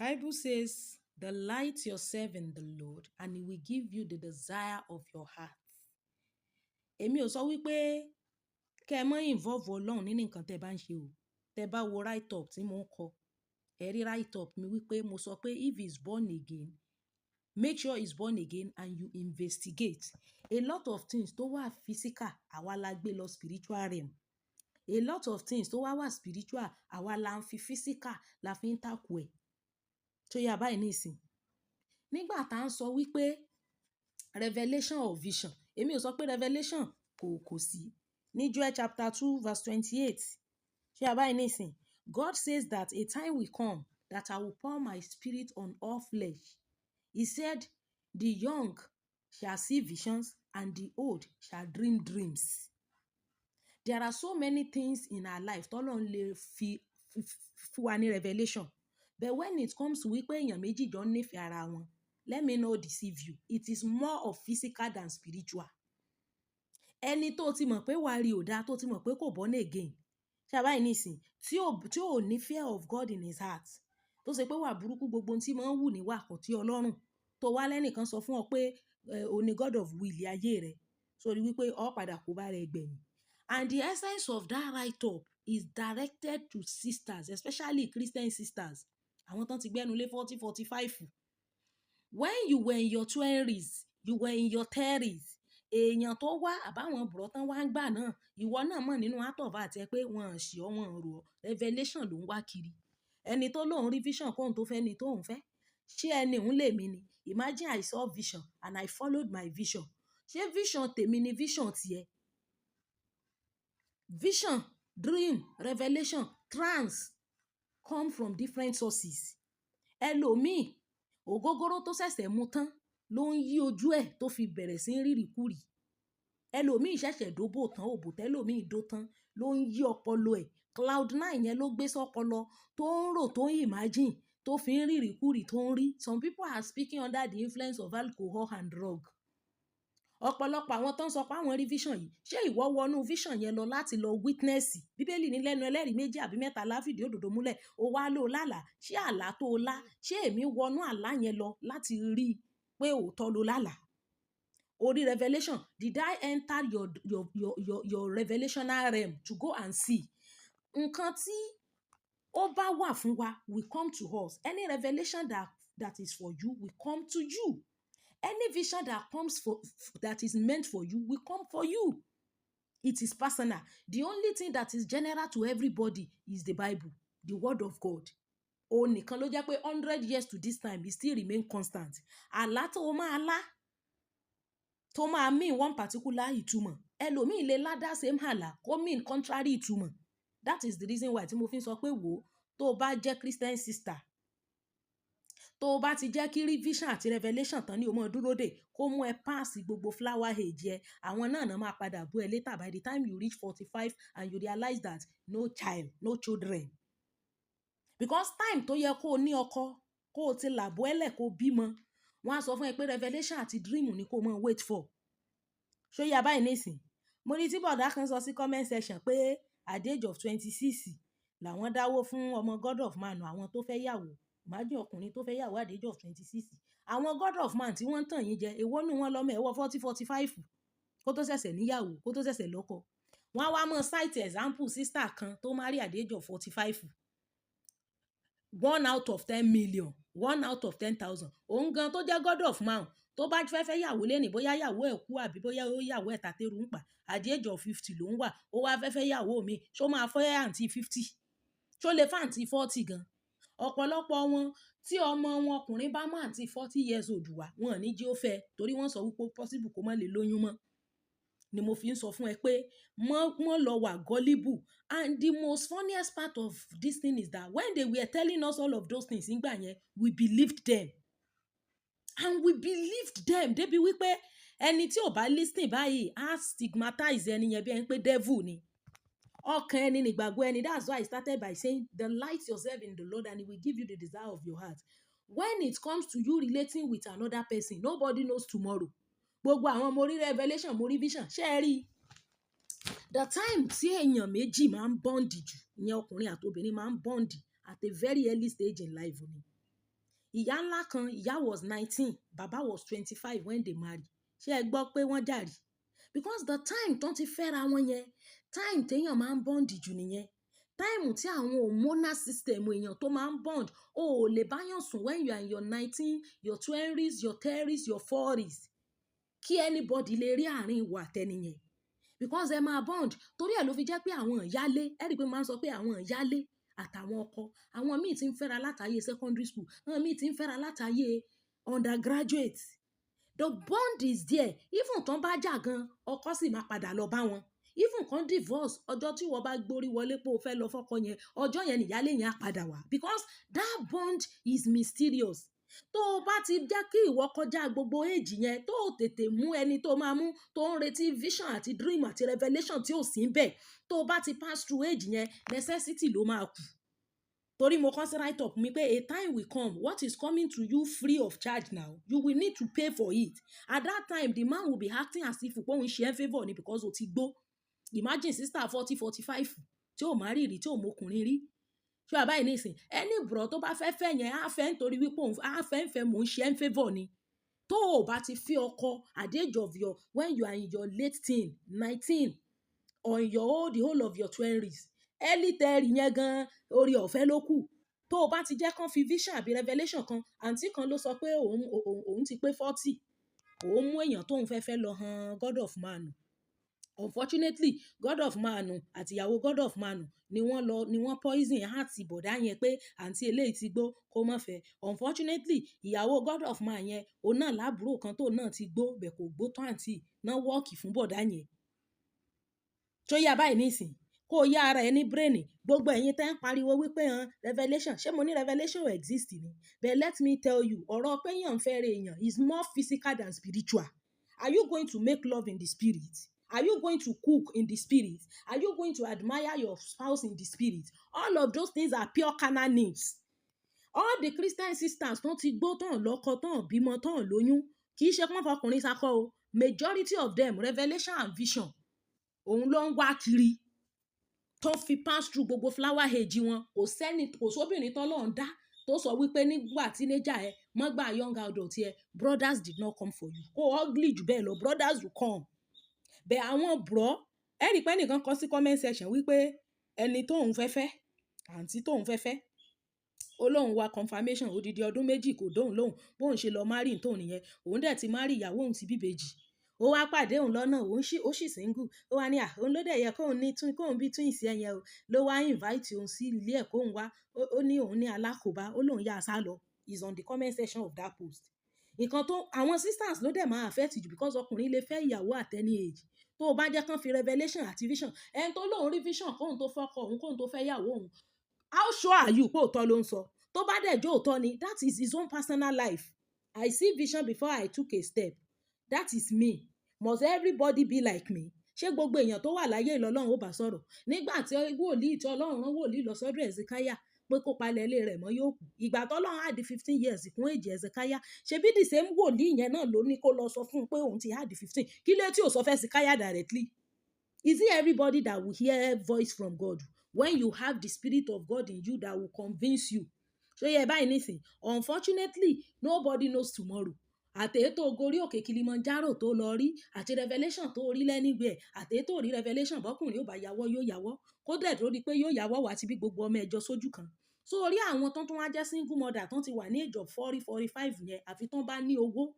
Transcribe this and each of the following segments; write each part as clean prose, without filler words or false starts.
Bible says, "Delight yourself in the Lord and he will give you the desire of your heart." Èmi ò sọ wípé kí ẹ má involve Ọlọ́run nínú nǹkan tí ẹ bá ń ṣe o. Tẹ bá wo write up tí mò ń kọ, ẹ rí write up mi wípé mo sọ pé if he is born again, make sure he is born again and you investigate. A lot of things tó wà physical, àwa la gbé lọ spiritual realm. A lot of things tó wà spiritual, àwa la ń fi physical la fi ń tackle ẹ̀. Tó yà báyìí nísìnyí. Nígbà tá ń sọ wípé revelation of vision, èmi ò sọ pé revelation kò sí. Ní Joel chapter 2 verse 28. Ṣé yà báyìí nísìnyí? God says that a time will come that I will pour my spirit on all flesh. He said, "The young shall see visions and the old shall dream dreams." There are so many things in our life t'Ọlọ́run lè fi fún wa ní revelation. But when it comes to wípé èèyàn méjì jọ ń nífẹ̀ẹ́ ara wọn, let me not deceive you. It is more of physical than spiritual. Ẹni tó ti mọ̀ pé wà rí ò dá, tó ti mọ̀ pé kò born again. Ṣé àbáyìí nísìnyí? Tí ò ní fear of God in his heart. Tó ṣe pé wà burúkú gbogbo ohun tí máa ń wù ní wà kò tí Ọlọ́run. Tó wá lẹ́nìkan sọ fún ọ pé o ní God of will ayé rẹ. Sórí wípé ó padà kó bá rẹ gbẹ̀yìn. And the essence of that write up is directed to sisters, especially Christian sisters. Àwọn tán ti gbẹ́nu lé 40, 45. When you were in your 20s, you were in your 30s, èèyàn tó wá àbáwọn bùrọ̀ tán wá ń gbà náà, ìwọ náà mọ̀ nínú heart of heart ẹ pé wọ́n ò ṣe ọ́, wọ́n ò rò ọ́. Revelation ló ń wá kiri. Ẹni tó lóhùn rí vision kóhun tó fẹ́ ni tóhun fẹ́. Ṣé ẹni òun lè mi ni? Imagine I saw vision and I followed my vision. Ṣé vision tèmi ni vision tiẹ̀? Vision, dream, revelation, trance come from different sources. Ẹlòmíì, ògógóró tó ṣẹ̀ṣẹ̀ mu tán ló ń yí ojú ẹ̀ tó fi bẹ̀rẹ̀ sí ń rírìkúrì. Ẹlòmíì ṣẹ̀ṣẹ̀ dóbò tán, òbò tẹ́lòmíì dó tán ló ń yí ọpọlọ ẹ̀. Cloud nine yẹn ló gbé sọ́pọlọ tó ń rò, tó ń imagine, tó fi ń rírìkúrì tó ń rí. Some people are speaking under the influence of alcohol and drug. Ọ̀pọ̀lọpọ̀ àwọn tó ń sọ pé àwọn rí vision yìí, ṣé ìwọ wọnú vision yẹn lọ láti lọ witness? Bíbélì ní lẹ́nu ẹlẹ́rìí méjì àbí mẹ́ta la fìdí òdodo múlẹ̀. O wá ló lálàá. Ṣé àlá tó lá? Ṣé èmi wọnú àlá yẹn lọ láti rí pé òótọ́ ló lálàá? Orí revelation, did I enter your revelational realm to go and see? Nǹkan tí ó bá wà fún wa will come to us. Any revelation that is for you will come to you. Any vision that comes for that is meant for you will come for you. It is personal. The only thing that is general to everybody is the Bible, the word of God. Òun nìkan ló jẹ́ pé 100 years to this time, it still remain constant. Àlá tó máa lá tó máa mean one particular ìtumọ̀, ẹlòmíì lè lá that same àlá kó mean contrary ìtumọ̀. That is the reason why tí mo fi ń sọ pé wò ó, tó bá jẹ́ Christian sister, tó bá ti jẹ́ kí rí vision àti revelation tán ní o mọ̀ dúró dè kó mú ẹ pass gbogbo flower age ẹ, àwọn náà náà máa padà bú ẹ later by the time you reach 45 and you realize that no child, no children. Because time tó yẹ kó o ní ọkọ, kó o ti làbọ́ ẹlẹ̀ kó bímọ, wọ́n á sọ fún ẹ pé revelation àti dream ni kó o mọ̀ wait for. Ṣó yá báyìí nísìn? Mo rí tí bọ̀dá kan sọ sí comment section pé at the age of 26 làwọn dáwó fún ọmọ God of man àwọn tó fẹ́ yàwó. Imagine ọkùnrin tó fẹ́ yàwó at the age of 26. Àwọn God of man tí wọ́n ń tàn yín jẹ, èwo nínú wọn lọ́mọ ẹ̀ wọ 40, 45 kó tó ṣẹ̀ṣẹ̀ níyàwó, kó tó ṣẹ̀ṣẹ̀ lọ́kọ? Wọ́n á wá mọ́ cite example sister kan tó marry at the age of 45. 1 out of 10 million, 1 out of 10,000. Òun gan tó jẹ́ God of man, tó bá fẹ́ fẹ́ yàwó lénìí, bóyá yàwó ẹ̀ kú àbí bóyá ó yàwó ẹ̀ tàtẹ́rù ń pa, at the age of 50 ló ń wà, ó wá fẹ́ fẹ́ yàwó mi, ṣó máa fẹ́ àǹtí 50? Ṣó lè fẹ́ àǹtí 40 gan? Ọ̀pọ̀lọpọ̀ wọn tí ọmọ wọn ọkùnrin bá mú àǹtí 40 years old wá, wọn ò ní jí ó fẹ́ torí wọ́n sọ wípé possible kó má lè lóyún mọ́. Ni mo fi ń sọ fún ẹ pé mọ́ mọ́ lọ wà gullible. And the most funniest part of this thing is that when they were telling us all of those things nígbà yẹn, we believed them. And we believed them débi wípé ẹni tí ò bá listen báyìí á stigmatize ẹni yẹn bí ẹni pé devil ni. Ọkàn ẹni nígbàgbọ́ ẹni. That's why I started by saying, "Delight yourself in the Lord and he will give you the desire of your heart." When it comes to you relating with another person, nobody knows tomorrow. Gbogbo àwọn mo rí revelation, mo rí vision, ṣé ẹ rí? The time tí èèyàn méjì máa ń bond jù, ìyẹn ọkùnrin àti obìnrin máa ń bond at a very early stage in life ni. Ìyá ńlá kan, ìyá was 19, bàbá was 25 when they marry. Ṣé ẹ gbọ́ pé wọ́n jà rí? Because the time tán ti fẹ́ra wọn yẹn, time téèyàn máa ń bond jù nìyẹn. Time tí àwọn hormonal system èèyàn tó máa ń bond. O ò lè báyàn sùn when you are in your 19, your 20s, your 30s, your 40s. Kí anybody lè rí àárín ìwọ àtẹni yẹn. Because ẹ máa bond. Torí ẹ ló fi jẹ́ pé àwọn ìyálé, ẹ rí pé mo máa ń sọ pé àwọn ìyálé àtàwọn ọkọ, àwọn míì tí ń fẹ́ra látàyè secondary school, àwọn míì tí ń fẹ́ra látàyè undergraduate. The bond is there. Even tán bá jà gan, ọkọ sì máa padà lọ bá wọn. Even kan divorce, ọjọ́ tí ìwọ bá gbórí wọlé pé o fẹ́ lọ fọ́kọ yẹn, ọjọ́ yẹn ni ìyálé yẹn á padà wá. Because that bond is mysterious. Tó o bá ti jẹ́ kí ìwọ kọjá gbogbo age yẹn, tó o tètè mú ẹni tó máa mú, tó ń retí vision àti dream àti revelation tí ò sí níbẹ̀, tó o bá ti pass through age yẹn, necessity ló máa kù. Torí mo kọ sí write up mi pé a time will come, what is coming to you free of charge now, you will need to pay for it. At that time, the man will be acting as if pé òun ṣe ẹ́ favour ni because o ti gbó. Imagine sister 40, 45 tí ò marry rí, tí ò mọ ọkùnrin rí. Ṣé wà báyìí nísìnyí? Any bro tó bá fẹ́ fẹ́ yẹn, á fẹ́ nítorí wípé òun á fẹ́ ń fẹ́ mò ń ṣe ẹ́ favour ni. Tó o bá ti fi ọkọ at the age of your, when you are in your late teen, 19 or in your whole, the whole of your 20s, early 30 yẹn gan, orí ọ̀fẹ́ ló kù. Tó o bá ti jẹ́ kán fi vision àbí revelation kan, àǹtí kan ló sọ pé òun ti pé 40, òun mú èèyàn tóun fẹ́ fẹ́ lọ han God of Man. Unfortunately, God of Man àti ìyàwó God of Man ni wọ́n lọ, ni wọ́n poison heart bọ̀dá yẹn pé àǹtí eléyìí ti gbó kó má fẹ́. Unfortunately, ìyàwó God of Man yẹn, òun náà lábúrò kan tó náà ti gbó, bẹ́ẹ̀ kò gbó tán àǹtí náà work fún bọ̀dá yẹn. Ṣó yá báyìí nísìnyí? Kó yá ara ẹ ní brain. Gbogbo ẹ̀yin tẹ́ ń pariwo wípé han revelation, ṣé mo ní revelation ò exist ni? But let me tell you, ọ̀rọ̀ pé èèyàn ń fẹ́rẹ̀ èèyàn is more physical than spiritual. Are you going to make love in the spirit? Are you going to cook in the spirit? Are you going to admire your spouse in the spirit? All of those things are pure carnal needs. All the Christian sisters tán ti gbó tán lọ́kọ tán bímọ tán lóyún, kì í ṣe pọ́n fọkùnrin sakọ o. Majority of them, revelation and vision, òun ló ń wá kiri. Tó fi pass through gbogbo flower age wọn. Kò sẹ́ni, kò sóbìnrin tọ́lọ́run dá tó sọ wípé nígbà teenager ẹ, mọ́gbà young adult ẹ, brothers did not come for you. Kó ugly jù bẹ́ẹ̀ lọ, brothers will come. Bẹ́ẹ̀ àwọn bro, ẹ rí pé ẹnìkan kọ sí comment section wípé ẹni tóun fẹ́ fẹ́, àǹtí tóun fẹ́ fẹ́, ó lóun wá confirmation odidi ọdún 2 kò dóhùn lóhùn, bóun ṣe lọ marry tóun nìyẹn. Òun dẹ̀ ti marry, ìyàwó òun ti bí ìbejì. Ó wá pàdé òun lọ́nà, òun sì, ó sì single. Ó wá ní à, òun ló dẹ̀ yẹ kóun ní twin, kóun bí twins ẹ yẹn o. Ló wá invite òun sí ilé ẹ̀ kóun wá. Ó ní òun ní alákòbá, ó lóun yá sá lọ. Is on the comment section of that post. Nǹkan tó àwọn sisters ló dẹ̀ máa affect jù because ọkùnrin lè fẹ́ ìyàwó at any age. Tó o bá jẹ́ kán fi revelation àti vision, ẹni tó lóun rí vision kóun tó fọ́kọ òun, kóun tó fẹ́ ìyàwó òun, how sure are you pé òótọ́ ló ń sọ? Tó bá dẹ̀ jẹ́ òótọ́ ni, that is his own personal life. I see vision before I took a step. That is me. Must everybody be like me? Ṣé gbogbo èèyàn tó wà láyé l'Ọlọ́run ó bá sọ̀rọ̀? Nígbà tí wòlíì tí Ọlọ́run rán wòlíì lọ sọ́dọ̀ Hezekiah pé kó palẹ̀ ilé rẹ̀ mọ́ yóò kú. Ìgbà tó Ọlọ́run add 15 years kún age Hezekiah, ṣebí the same wòlíì yẹn náà ló ní kó lọ sọ fún un pé òun ti add 15. Kí ló tí ò sọ fún Hezekiah directly? Is it everybody that will hear voice from God? When you have the spirit of God in you that will convince you. Ṣé yẹ báyìí nísìnyí? Unfortunately, nobody knows tomorrow. Àtèyí tó gorí òkè Kilimanjaro tó lọ rí, àti revelation tó rí lẹ́níwẹ̀ẹ́, àtèyí tó rí revelation, bọ́kùnrin ó bá yàwọ́ yóò yàwọ́. Kó dẹ̀ tó di pé yóò yàwọ́ wá ti bí gbogbo ọmọ ẹjọ́ sójú kan. So orí àwọn tán tún wá jẹ́ single mother tán ti wà ní age of 40, 45 yẹn, àfi tán bá ní owó.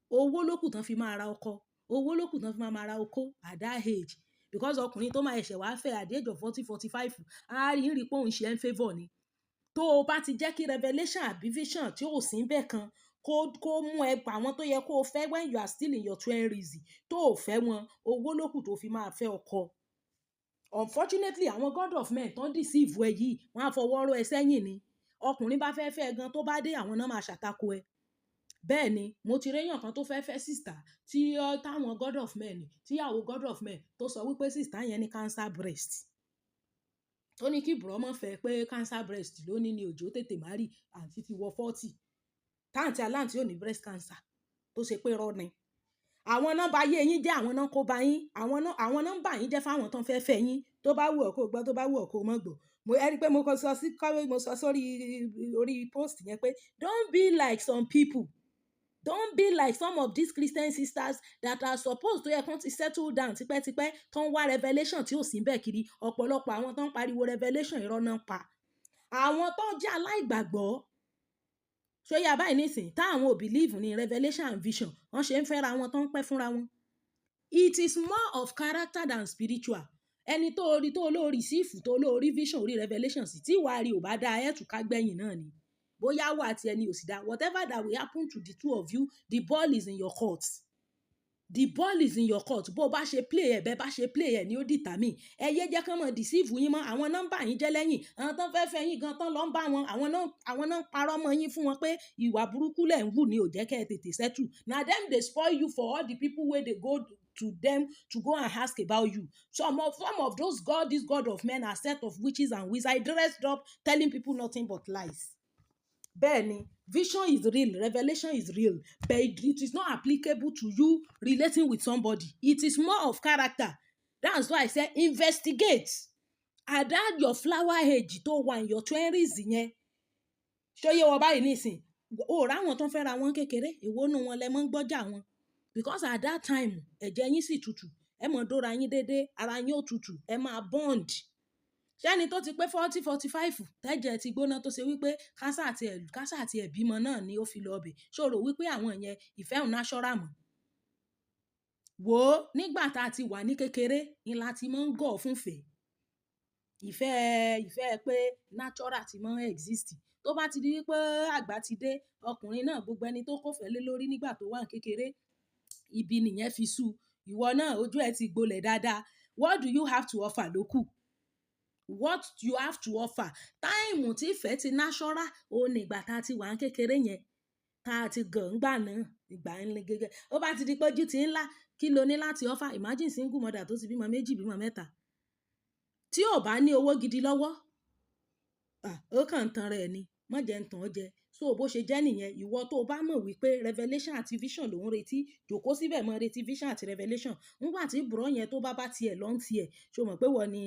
Owó ló kù tán fi máa ra ọkọ. Owó ló kù tán fi máa ra okó at that age. Because ọkùnrin tó máa ṣẹ̀ṣẹ̀ wá fẹ́ at the age of 40, 45, á rí rí pé òun ṣe ẹ́ ń favour ni. Tó o bá ti jẹ́ kí revelation àbí vision tí ò sí níbẹ̀ kan kó mú ẹ pa àwọn tó yẹ kó fẹ́ when you are still in your twenties, tó ò fẹ́ wọn, owó ló kù tó fi máa fẹ́ ọkọ. Unfortunately, àwọn God of men tán deceive ẹ yìí, wọ́n á fọwọ́ rọ́ ẹ sẹ́yìn ni. Ọkùnrin bá fẹ́ fẹ́ gan tó bá dé, àwọn náà máa ṣàtakò ẹ. Bẹ́ẹ̀ ni, mo ti rí èèyàn kan tó fẹ́ fẹ́ sister tí ó táwọn God of men, tíyàwó God of men tó sọ wípé sister yẹn ní cancer breast. Tó ní kí bro má fẹ́ pé cancer breast ló ní ní òjò tètè marry, àǹtí ti wọ 40. Táǹtí aláǹtí ò ní breast cancer tó ṣe pé irọ́ ni. Àwọn náà bá yé yín jẹ́, àwọn náà kó bá yín, àwọn náà ń bà yín jẹ́ fáwọn tó ń fẹ́ fẹ́ yín. Tó bá wù ọ́ kó gbọ́, tó bá wù ọ́ kó má gbọ́. Mo ẹ rí pé mo kọ sọ sí, mo sọ sórí orí post yẹn pé don't be like some people. Don't be like some of these Christian sisters that are supposed to yẹ kán ti settle down tipẹ́tipẹ́, tó ń wá revelation tí ò sí níbẹ̀ kiri. Ọ̀pọ̀lọpọ̀ àwọn tó ń pariwo revelation, irọ́ náà ń pa. Àwọn tó jẹ́ aláìgbàgbọ́, ṣó yé báyìí nísìnyí, táwọn ò believe ní revelation and vision, wọ́n ṣe ń fẹ́ra wọn tó ń pẹ́ fúnra wọn. It is more of character than spiritual. Ẹni tó rí tó lórí receive, tó lórí vision, orí revelation sí, tí ìwà rí ò bá dáa, ẹ̀ tún ká gbẹ̀yìn náà ni. Bóyá wà tí ẹni ò sì dá. Whatever that will happen to the two of you, the ball is in your court. The ball is in your court. Bó bá ṣe play ẹ̀, bẹ́ẹ̀ bá ṣe play ẹ̀ ni ó determine. Ẹ yé jẹ́ kán mọ̀ deceive yín mọ́. Àwọn nọ́mbà yín jẹ́ lẹ́yìn. Àwọn tó ń fẹ́ fẹ́ yín gan tán lọ ń bá wọn. Àwọn náà ń parọ́ mọ́ yín fún wọn pé ìwà burúkú lẹ̀ ń wù ní ò jẹ́ kí ẹ tètè settle. Na them dey spoil you for all the people wey dey go to them to go and ask about you. Some of those God, this God of men are set of witches and wizards dressed up, telling people nothing but lies. Bẹ́ẹ̀ni, vision is real, revelation is real, but it is not applicable to you relating with somebody. It is more of character. That's why I say investigate. At that your flower age tó wà in your 20s yẹn, ṣó yé wọ báyìí nísìn? O rà àwọn tó ń fẹ́ra wọn kékeré, èwo nínú wọn lẹ mọ́ ń gbọ́jà wọn? Because at that time, ẹ̀jẹ̀ yín sì tutù, ẹ mọ̀ dóra yín dédé, ara yín ó tutù, ẹ máa bond. Ṣé ẹni tó ti pé 40, 45, tẹ́jẹ̀ ti gbóná, tó ṣe wípé kásà àti ẹ̀ bímọ náà ni ó fi lọ bẹ̀? Ṣé o rò wípé àwọn yẹn ìfẹ́ òun natural mọ́? Wò ó, nígbà tá a ti wà ní kékeré ni la ti máa ń gọ̀ fún ìfẹ́. Ìfẹ́, ìfẹ́ pé natural ti máa ń exist. Tó bá ti di wípé àgbà ti dé, ọkùnrin náà, gbogbo ẹni tó kó fẹ́ lé lórí nígbà tó wà ní kékeré, ibi nìyẹn fi sú. Ìwọ náà ojú ẹ ti gbolẹ̀ dáadáa. What do you have to offer ló kù? What you have to offer? Time tí ìfẹ́ ti natural, òun ní ìgbà tá a ti wà ní kékeré yẹn, tá a ti gàn ńgbà náà, ìgbà ń le gẹ́gẹ́. Ó bá ti di pé ojú ti ń lá, kí lo ní láti offer? Imagine single mother tó ti bímọ méjì, bímọ mẹ́ta. Tí ò bá ní owó gidi lọ́wọ́, à, ó kàn ń tan rẹ̀ ni. Má jẹ ń tàn ọ́ jẹ. So bó ṣe jẹ́ nìyẹn, ìwọ tó bá mọ̀ wípé revelation àti vision ló ń retí, jókòó síbẹ̀ mọ́ retí vision àti revelation. Nígbà tí bro yẹn tó bá bá ti ẹ̀ lọ́ ń ti ẹ̀, ṣé o mọ̀ pé ìwọ ni,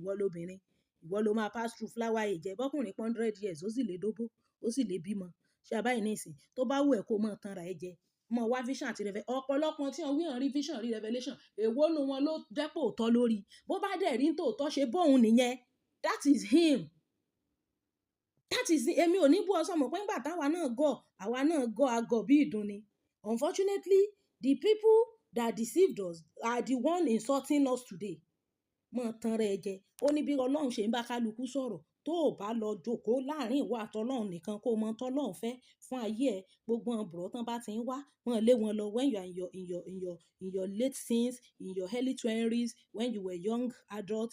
ìwọ lóbìnrin, ìwọ ló máa pass through flower age. Bọ́kùnrin pé 100 years, ó sì lè dóbó, ó sì lè bímọ. Ṣé a báyìí nísìnyí? Tó bá wù ẹ́ kó mọ̀ tan ra ẹ jẹ, mọ̀ wá vision àti revelation. Ọ̀pọ̀lọpọ̀ tí wọ́n wí hàn rí vision, rí revelation, èwo nínú wọn ló jẹ́ pé òótọ́ lórí? Bó bá dẹ̀ rí tòótọ́, ṣe bóun nìyẹn. That is him. That is, èmi ò ní bú ọ sọ mọ̀ pé nígbà táwa náà gọ̀, àwa náà gọ̀, a gọ̀ bí ìdun ni. Unfortunately, the people that deceived us are the one insulting us today. Mọ̀ tan rẹ jẹ. Ó ní bí Ọlọ́run ṣe ń bá kálukú sọ̀rọ̀. Tó ò bá lọ jókòó láàrín ìwọ àti Ọlọ́run nìkan kó mọ̀ tó Ọlọ́run fẹ́ fún ayé ẹ, gbogbo àwọn bro tán bá ti ń wá, wọ́n lé wọn lọ when you are in your late teens, in your early 20s, when you were young adult,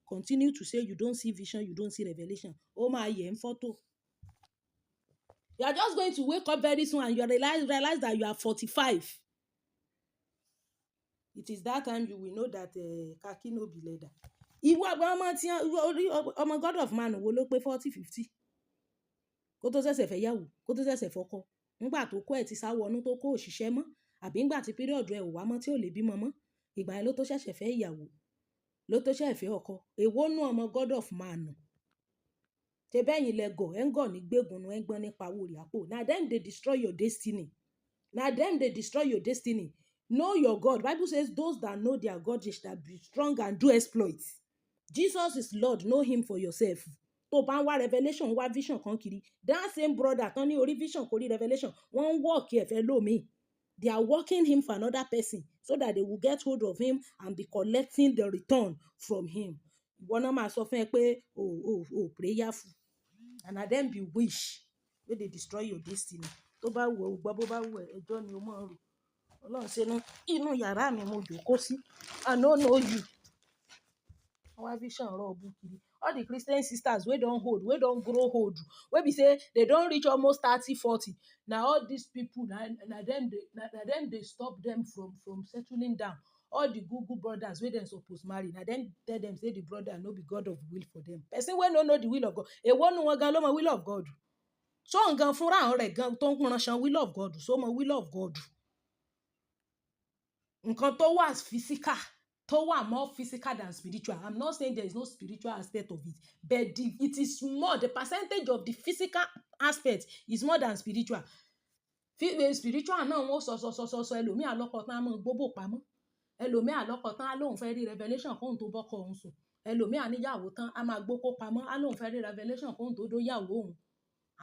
continue to say you don't see vision, you don't see revelation. Ó máa yẹ̀ ń fọ́tò. You are just going to wake up very soon and you realize that you are 45. It is that time you will know that khaki no be leather. Ìwọ ọmọ tí orí ọmọ God of man wo ló pé 40, 50 kó tó ṣẹ̀ṣẹ̀ fẹ́ yàwó, kó tó ṣẹ̀ṣẹ̀ fọkọ? Nígbà tó kó ẹ̀ ti sá wọnú, tó kó òṣìṣẹ́ mọ́, àbí nígbà tí period ẹ̀ ò wá mọ́, tí ò lè bímọ mọ́, ìgbà yẹn ló tó ṣẹ̀ṣẹ̀ fẹ́ ìyàwó, ló tó ṣẹ̀ fẹ́ ọkọ. Èwo nú ọmọ God of man? Ṣé bẹ́yìn lẹ gọ̀, ẹ̀ ń gọ̀ ní gbégunnu, ẹ̀ ń gbọ́n nípa owó rẹ̀ àpò. Na them dey destroy your destiny. Na them dey destroy your destiny. Know your God. Bible says those that know their God, they shall be strong and do exploits. Jesus is Lord. Know him for yourself. Tó bá ń wá revelation, wá vision kan kiri. That same brother tán ní orí vision kò rí revelation, wọ́n ń work ẹ̀ fẹ́ lómi. They are working him for another person so that they will get hold of him and be collecting the return from him. Ìwọ náà máa sọ fún ẹ pé o o o prayerful. And na them be wish wey dey destroy your destiny. Tó bá wù ẹ́ o gbọ́, bó bá wù ẹ́, ẹjọ́ ni o máa ń rò. Ọlọ́run ṣe inú, inú yàrá mi mo jókòó sí. I no know you. Wọ́n wá vision rọ̀ bú kiri. All the Christian sisters wey don old, wey don grow old, wey be say they don reach almost 30, 40. Na all these people, na them dey stop them from settling down. All the Google brothers wey dem suppose marry, na them tell them say the brother no be God of will for them. Person wey no know the will of God, èwo nínú wọn gan ló mọ will of God? Ṣó ń gan fúnra rẹ̀ gan tó ń ránṣan will of God, ṣó mọ will of God? Nǹkan tó wà physical. Tó wà more physical than spiritual. I'm not saying there is no spiritual aspect of it, but it is more, the percentage of the physical aspect is more than spiritual. Spiritual náà wọ́n sọ sọ sọ sọ sọ. Ẹlòmíì á lọ́kọ tán, á máa gbóbò pamọ́. Ẹlòmíì á lọ́kọ tán, á lóun fẹ́ rí revelation kóun tó bọ́kọ òun sùn. Ẹlòmíì á níyàwó tán, á máa gbókó pamọ́, á lóun fẹ́ rí revelation kóun tó dó ìyàwó òun.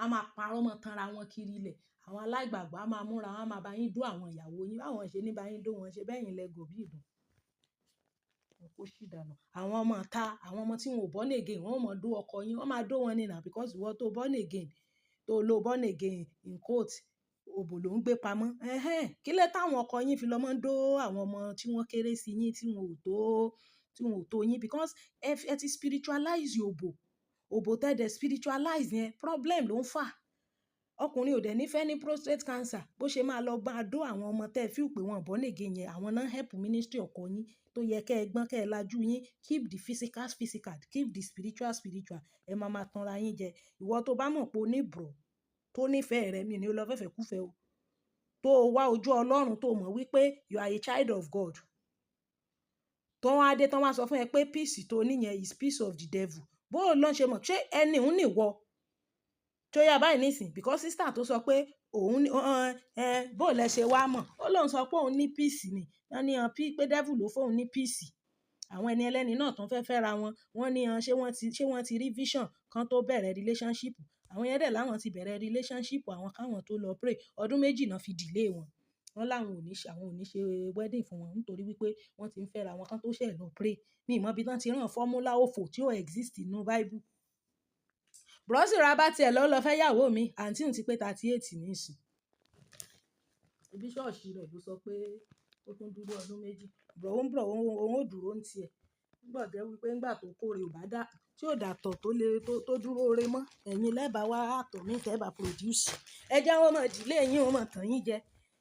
Á máa parọ́ mọ́ tanra wọn kiri ilẹ̀. Àwọn aláìgbàgbọ́ á máa múra, wọ́n á máa bá yín dó àwọn ìyàwó yín. Báwọn ṣe ní bá yín dó wọn ṣe bẹ́yìn lẹ gọ̀ bí ìdun. Kó sì dànù. Àwọn ọmọ ìta, àwọn ọmọ tí wọn ò born again, wọ́n ó mọ dó ọkọ yín. Wọ́n máa dó wọn ní now, because ìwọ tó born again, tó lo born again in quote, òbò ló ń gbé pamọ́. Ẹhẹ́n, kí ló táwọn ọkọ yín fi lọ máa ń dó àwọn ọmọ tí wọ́n kéré sí yín, tí wọn ò tó yín? Because ẹ ti spiritualize òbò. Òbò tẹ́ dẹ̀ spiritualize yẹn, problem ló ń fà. Ọkùnrin ò dẹ̀ ní fẹ́ ní prostate cancer bó ṣe máa lọ bá dó àwọn ọmọ tẹ́ feel pé wọ́n born again yẹn. Àwọn náà help ministry ọkọ yín. Tó yẹ kẹ́ ẹ gbọ́n, kẹ́ ẹ lajú yín. Keep the physical physical, keep the spiritual spiritual. Ẹ máa ma tanra yín jẹ. Ìwọ tó bá mọ̀ pé o ní bro tó nífẹ̀ẹ́ rẹ, mi ò ní lọ fẹ́fẹ́ kúfẹ̀ẹ́ o. Tó wá ojú Ọlọ́run, tó mọ̀ wípé you are a child of God. Tó wá dé tán wá sọ fún ẹ pé peace tó ní yẹn is peace of the devil. Bó ló ń ṣe mọ̀? Ṣé ẹni òun ní ìwọ? Tó yá báyìí nísìn, because sister tó sọ pé òun ní, ẹ bó lẹ ṣe wá mọ̀? Ó lóun sọ pé òun ní peace ni. Wọ́n ní pé devil ló fún òun ní peace. Àwọn ẹni ẹlẹ́ni náà tó ń fẹ́ fẹ́ra wọn, wọ́n ní ṣé wọ́n ti rí vision kan tó bẹ̀rẹ̀ relationship? Àwọn yẹn dẹ̀ láwọn ti bẹ̀rẹ̀ relationship àwọn káwọn tó lọ pray. Ọdún 2 náà fi delay wọn. Wọ́n láwọn ò ní ṣe, àwọn ò ní ṣe wedding fún wọn nítorí wípé wọ́n ti ń fẹ́ra wọn kan tó ṣẹ̀ lọ pray. Mi ò mọ̀ bí wọ́n ti rán formula òfò tí ó exist nínú Bible. Bro sì ra bá tiẹ̀ lọ lọ fẹ́ ìyàwó mi, àǹtí òun ti pé 38 nísìn. Ibi ṣọ́ọ̀ṣì rẹ̀ ló sọ pé ó tún dúró ọdún 2. Bro ń bro, òun ó dúró ń ti ẹ̀. Nígbà jẹ́ wípé nígbà tó kórè ò bá dá, tí ò dàtọ̀ tó lè tó dúró re mọ́, ẹ̀yin lẹ́bàá wá àtọ̀ mí tẹ́ bá produce. Ẹ jẹ́ wọ́n mọ̀ delay yín, wọ́n mọ̀ tàn yín jẹ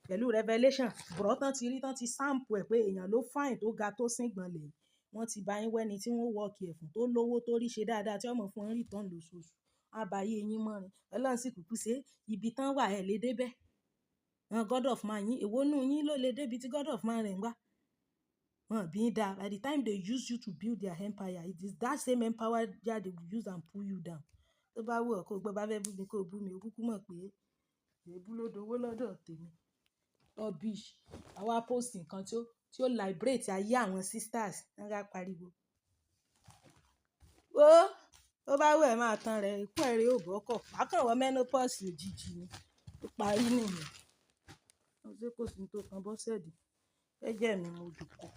pẹ̀lú revelation. Bro tán ti rí, tán ti sample ẹ̀ pé èèyàn ló fine, tó ga, tó síngbọnlẹ̀. Wọ́n ti bá yín wẹ́ni tí wọ́n work ẹ̀ fún, tó lówó, tó rí ṣe dáadáa, tí ó mọ̀ fún wọn return lóṣooṣù. A bá yé yín mọ́rin. Ọlọ́run sì kúkú ṣe, ibi tán wà ẹ lè dé bẹ́ẹ̀. Àwọn God of man yín, èwo nínú yín ló lè dé ibi tí God of man rẹ̀ ń wà? Wọ́n bí ń dá. By the time they use you to build their empire, it is that same empire they will use and pull you down. Tó bá wù ọ́ kó gbọ́, bá fẹ́ bú mi kó bú mi, o kúkú mọ̀ pé èébú ló dowó lọ́dọ̀ tèmi. Rubbish. A wá post nǹkan tí ó liberate ayé àwọn sisters. Wọ́n á pariwo. Ó, tó bá wù ẹ́ máa tan rẹ̀, ikú ẹ rè ó bọ́kọ̀. Wà kàn wọ menopause òjijì ni. Ó parí nìyẹn. Ó ṣe kò sí ohun tó kan Bọ́sẹ̀dé. Jẹ́jẹ́ mi mo jókòó.